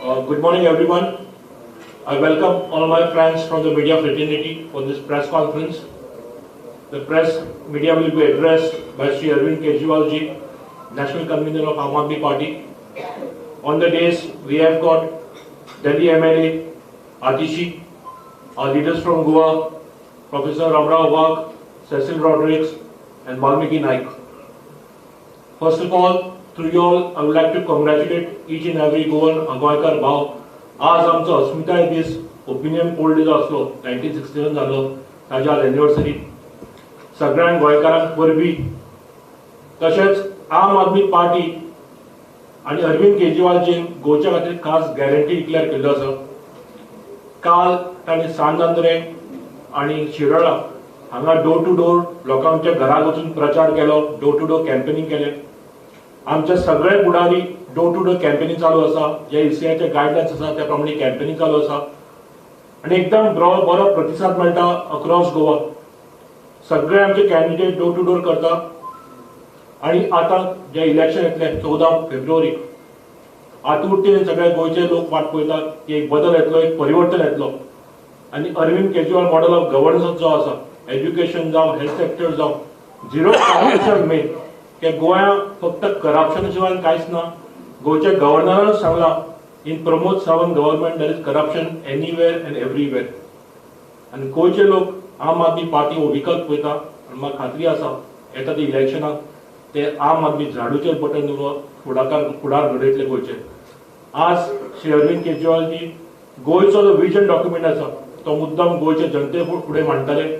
Good morning, everyone. I welcome all my friends from the media fraternity for this press conference. The press media will be addressed by Sri Arvind Kejriwal ji, National Convener of Aam Aadmi Party. On the days, we have got Delhi MLA Atishi, our leaders from Goa, Professor Ramrao Wagh, Cecil Rodrigues, and Valmiki Naik. First of all, through you all, I would like to congratulate each and every Goan गोंयकार भाव. आज आमचो अस्मिताय दीस, opinion poll जो आसलो 1961 जालो, ताजी आज एनिवर्सरी. सगळ्यांक गोंयकारांक परबी. तशेंच आम आदमी पार्टी आनी अरविंद केजरीवालजीन गोंयच्या खातीर खास गॅरंटी डिक्लेअर केल्लो आसा. काल तांणी सांत आंद्रे आनी शिरोळा हांगा डोर टू डोर लोकांच्या घराक वचून प्रचार केलो, डोर टू डोर कॅम्पेनिंग केलें. आमचे सगळे फुडारी डोर टू डोर कॅम्पेनिंग चालू आसा. जे ईसीआयचे गायडलायन्स आसा त्या प्रमाणे कॅम्पेनिंग चालू आसा आनी एकदम बरो बरो प्रतिसाद मेळटा अक्रॉस गोवा. सगळे आमचे कॅन्डिडेट डोर टू डोर करता आनी आतां जे इलेक्शन येतलें 14 फेब्रुवारीक, आतुरतेन सगळे गोंयचे लोक वाट पळयतात की एक बदल येतलो, एक परिवर्तन येतलो. आनी Arvind Kejriwal model of governance जो आसा, एज्युकेशन जावं, हेल्थ सेक्टर जावं, झिरो करप्शन. मेन की गोंया फक्त करप्शन शिवाय कांयच ना. गोंयच्या गव्हर्नरानूच सांगलां, in Pramod Sawant government there is corruption anywhere and everywhere. आनी गोंयचे लोक आम आदमी पार्टी हो विकल्प पळयता आनी म्हाका खात्री आसा, येता ते इलेक्शनाक ते आम आदमी झाडूचेर बटन दवरून फुडाकार फुडार घडयतले गोंयचे. आज श्री अरविंद केजरीवालजी गोंयचो जो विजन डॉक्युमेंट आसा तो मुद्दाम गोंयचे जनते फुडें मांडटले.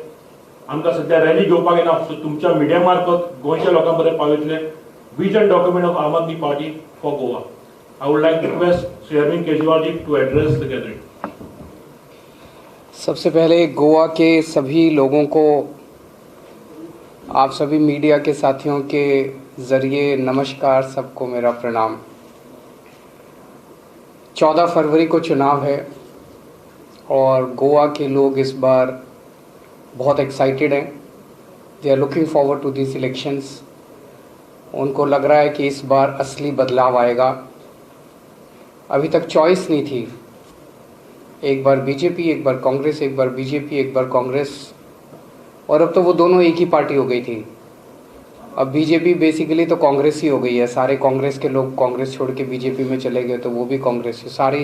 आमकां सद्या रॅली घेवपाक येना, सो तुमच्या मिडिया मार्फत गोंयच्या लोकां पर्यंत पावयतले vision document of Aam Aadmi Party for Goa. I would like request Shri Arvind Kejriwal ji to address the gathering. सबसे पहले गोवा के सभी लोगों को आप सभी मीडिया के साथियों के ज़रिए नमस्कार, सबको मेरा प्रणाम. 14 फरवरी को चुनाव है और गोवा के लोग इस बार बहुत एक्साइटेड हैं. They are looking forward to this elections. उनको लग रहा है कि इस बार असली बदलाव आएगा. अभी तक चॉइस नहीं थी. एक बार बीजेपी, एक बार कांग्रेस, एक बार बीजेपी, एक बार कांग्रेस और अब तो वो दोनों एक ही पार्टी हो गई थी. अब बीजेपी बेसिकली तो कांग्रेस ही हो गई है. सारे कांग्रेस के लोग कांग्रेस छोड़ के बीजेपी में चले गए, तो वो भी कांग्रेस है. सारी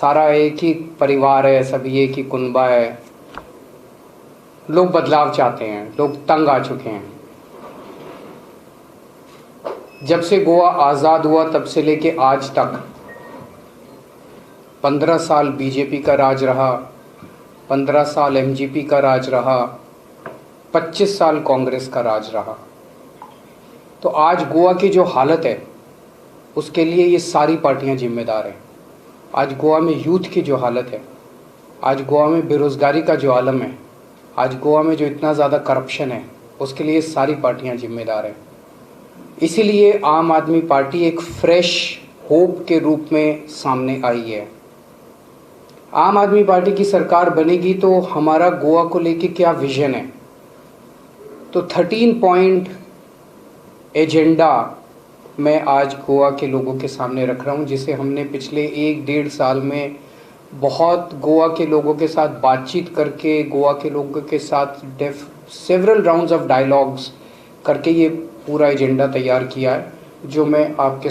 सारा एक ही परिवार है, सभी एक ही कुनबा है. लोग बदलाव चाहते हैं, लोग तंग आ चुके हैं. जब से गोवा आज़ाद हुआ, तब से लेके आज तक 15 साल बीजेपी का राज रहा, 15 साल एमजीपी का राज रहा, 25 साल कांग्रेस का राज रहा. तो आज गोवा की जो हालत है, उसके लिए ये सारी पार्टियां जिम्मेदार हैं. आज गोवा में यूथ की जो हालत है, आज गोवा में बेरोज़गारी का जो आलम है, आज गोवा में जो इतना ज़्यादा करप्शन है, उसके लिए सारी पार्टियां जिम्मेदार हैं. इसीलिए आम आदमी पार्टी एक फ्रेश होप के रूप में सामने आई है. आम आदमी पार्टी की सरकार बनेगी तो हमारा गोवा को लेके क्या विजन है, तो 13 पॉइंट एजेंडा मैं आज गोवा के लोगों के सामने रख रहा हूँ, जिसे हमने पिछले एक डेढ़ साल में बहुत गोवा के लोगों के साथ बातचीत करके, गोवा के लोगों के साथ def several rounds of dialogues करके ये पूरा एजेंडा तैयार किया है, जो मैं आपके सामने